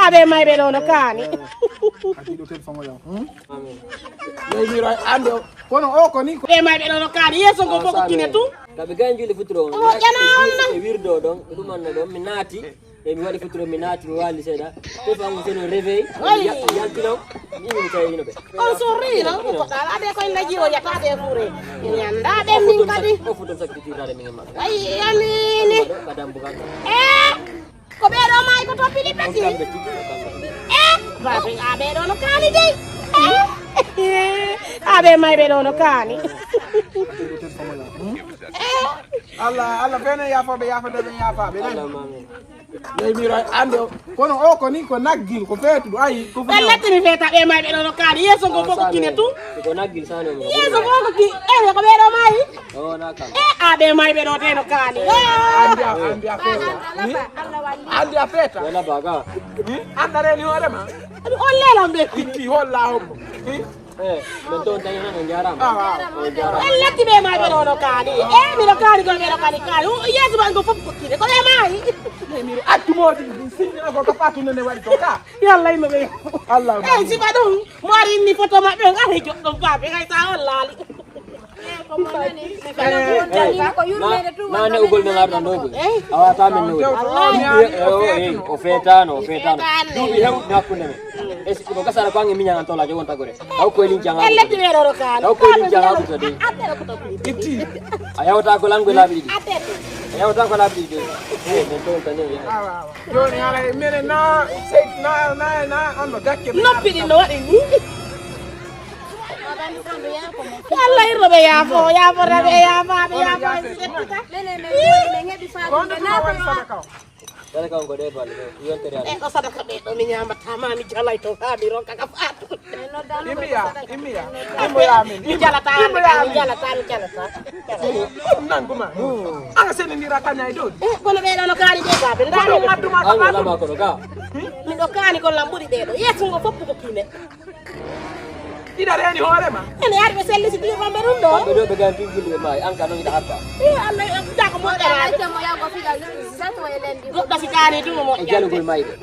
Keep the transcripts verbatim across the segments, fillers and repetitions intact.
Aɓe mayɓe ɗo no kaani. Ati ɗo téléphone o yaw. Hmm? Amin. Ley miro ande o. Kono o ko ni ko. Ɓe mayɓe ɗo no kaani. Yeeso ngo fof ko kine tun. Kaɓe gay juuɗe futuro. Mo ƴana on nan. E wirdo ɗon, ɗum anna ɗon, mi naati. E mi waɗi futuro, mi naati, mi waali seeɗa. Téléphone o seno réveil. Ay. Ya-, yaltino. Ni mi tawi no ɓe. On sorri, no? Ko ɗaɗa de ko en naji o yata de fure. Ina anda ɓe min kadi. O foto sak titirade min ma. Ay, amini. Madam bugan. Eh! Ko ɓeeɗo maayi ko to Pilipe ti? Eh, baabe, a ɓeeɗo no kaani dey. Eh, a ɓe may ɓeeɗo no kaani. Eh, Allah, Allah, bene yaafoɓe, yaafoɓe, yaafoɓe. Ley miro ande o. Kono o ko ni ko naggil, ko feetuɗo, ayi, ko ɓe lattini feeta ɓe may ɓeeɗo no kaani. Yeeso ngo fof ko kine tun. Ko naggil sano. Yeeso ngo ko ki, eh, ko ɓeeɗo maayi. O, na kam. Eh, a ɓe mayɓe ɗo te no kaani. Andi a, andi a feeta. Ni? Andi a feeta. Wala baga. Ni? Andare ni hoore ma. On lelam ɓe. Itti holla hombo. Ni? Eh, men to tayi na jarama. Ah, ah. O jarama. En latti ɓe mayɓe ɗo no kaani. Eh, mi no kaani ko mi no kaani kaani. O, yeeso ma ngo fof ko kine. Ko ɓe maayi. Ni mi attu modi sinna ko ka fatu ne wari to ka. Yalla ino ɓe. Allah. Eh, siba ɗum. Mo ari inni photo maɓɓe on, aray joɗɗon baabe, hay sa on laali. Nane ugol men arɗo nogol. A wata men nogol. O feetano, o feetano. Duuɓi hewɗi hakkunde men. E si ko gasara ko ange miñan an tola jogon tagore. Taw ko elin janga. Taw ko elin janga ko tadi. Itti. A yawta ko lango laabi ɗiɗi. A yawta ko laabi ɗiɗi. Eh, men to tane. Joni haala e minen na, sey na, na, na, on no gakke men. Noppi ɗin no waɗi ni. Allah irno ɓe yaafo, yaafo, ɓe yaafo, ɓe yaafo. Minen, min, min heɓi faatude. Kono ɗum waɗi sadaka o. Sadaka on ko ɗe balɗe ɗo, yontere Allah. E ɗo sadaka ɓe ɗo mi ñamata ma mi jalay to ha mi ronka ka faatu. Immiya, immiya. Immoya min. Mi jalata, mi jalata, mi jalata. Nanguma. Ala sene ni rakanya e dodi. Eh, kono ɓe ɗo no kaani ɓe ga ɓe ndani. Kono madduma ka. An wala ma kono ga. Min ɗo kaani ko lambuɗi ɓe ɗo. Yeeso ngo fof ko kine. Ina reeni hoore ma. Ene ari ɓe selli si ɗiɗo ɓamɓe ɗum ɗo. Ɓamɓe ɗo ɓe gan tigi ɓe maayi, an ka noon ina hatta. Eh, Allah, eh, jaako mo ɗara. Ay, temo yago figa, sato e lendi. Goɗɗo si kaani ɗum mo. E jalugol mayde.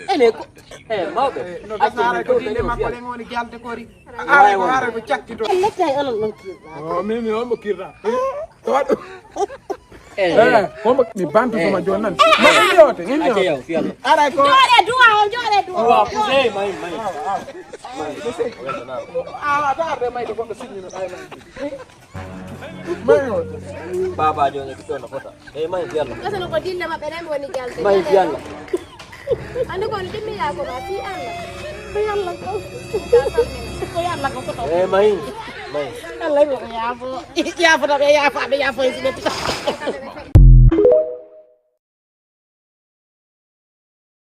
Ene ko, eh, mawɓe. Eh, no gasara ko dinde makko ɗen woni jalde kori. Ara ko, ara ko cakki to. Letta e onon ɗon kirɗa. O, min, min on mo kirɗa. To waɗo. Eh, eh, ko mo mi bantu ko ma jonan. Ma mi yote, mi yote. Aray ko. Jooɗe duwa o, jooɗe duwa. Wa puse mai mai. Awa, awa. Awa, to arde mai to ko sinni no ay mai. Mai yote. Baba jooɗe to no fota. Eh, mai yalla. Kasa no ko dille maɓɓe nan woni jalde. Mai yalla. Andi ko no dimmi ya ko ma fi Allah. Ko yalla ko. Ko yalla ko ko to. Eh, mai. Mai. Allah ko yaafo. Yaafo to ɓe yaafo, ɓe yaafo e sineti.